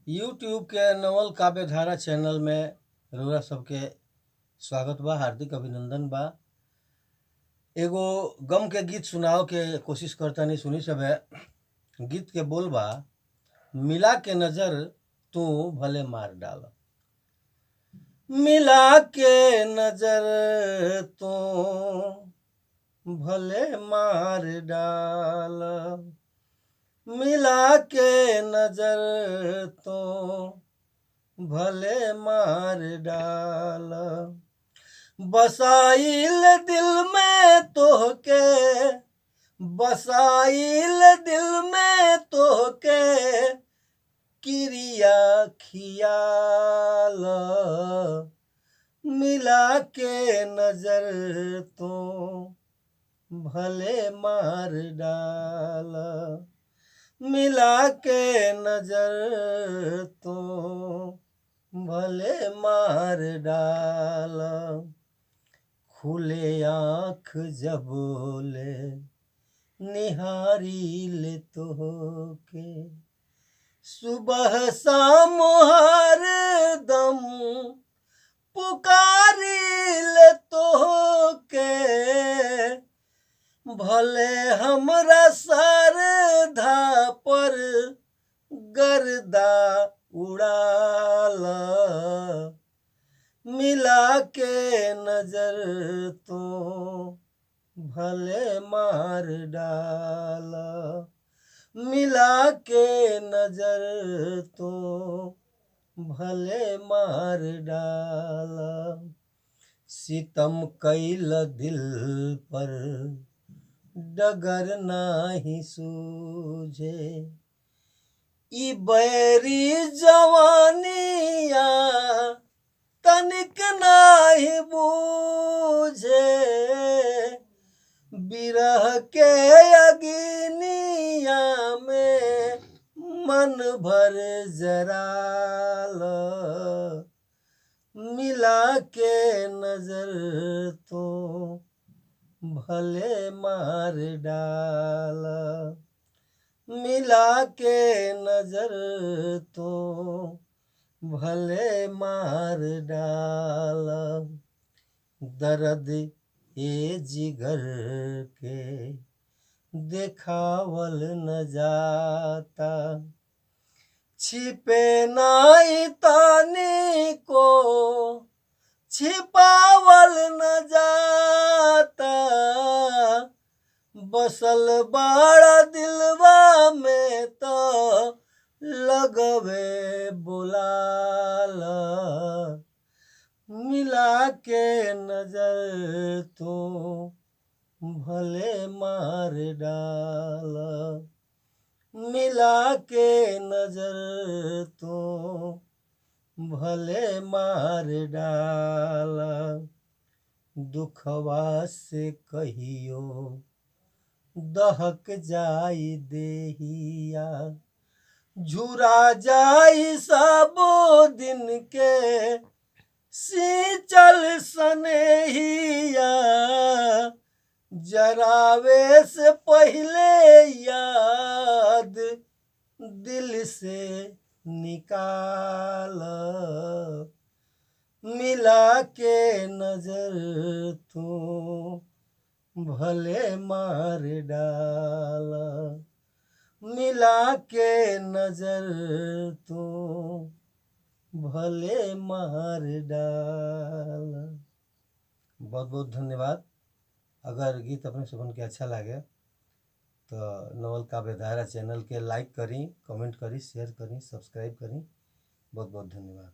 YouTube के नवल काव्य धारा चैनल में रउरा सबके स्वागत बा, हार्दिक अभिनंदन बा। एगो गम के गीत सुनाव के कोशिश करतानी, सुनी सबे। गीत के बोल बा, मिला के नजर तू भले मार डाल, मिला के नजर तू भले मार डाल, मिला के नजर तू भले मार डाल। बसाइल दिल में तोहके, बसाइल दिल में तोहके किरिया खियाल, मिला के नजर तू भले मार डाल, मिला के नजर तू भले मार डाल। खुले आँख जब ले निहारी ले तोहके, सुबह शाम हर दम पुकारी ले तोहके। भले हमरा सरधा पर गर्दा उड़ाल, मिला के नजर तू भले मार डाल, मिला के नजर तू भले मार डाल। सितम कैल दिल पर डगर नाही सूझे, ई बैरी जवानिया तनिक नाही बूझे। बिरह के अग्निया में मन भर जराल, मिला के नजर तू भले मार डाल, मिला के नजर तू भले मार डाल। दर्द ए जिगर के देखावल न जाता, छिपे नाई तानी को छिपावल न जाता। बसल बाड़ा दिलवा में तो लगवे बुलाल, मिला के नजर तू भले मार डाल, मिला के नजर तू भले मार डाल। दुखवा से कहियो दहक जाई देहिया, झुरा जाई सबो दिन के सींचल सनेहिया। जरावे से पहले याद दिल से निकाल, मिला के नजर तू भले मार डाल, मिला के नजर तू भले मार डाल। बहुत बहुत धन्यवाद। अगर गीत अपने सुबन के अच्छा लगे तो नवल काव्य धारा चैनल के लाइक करी, कमेंट करी, शेयर करी, सब्सक्राइब करी। बहुत बहुत धन्यवाद।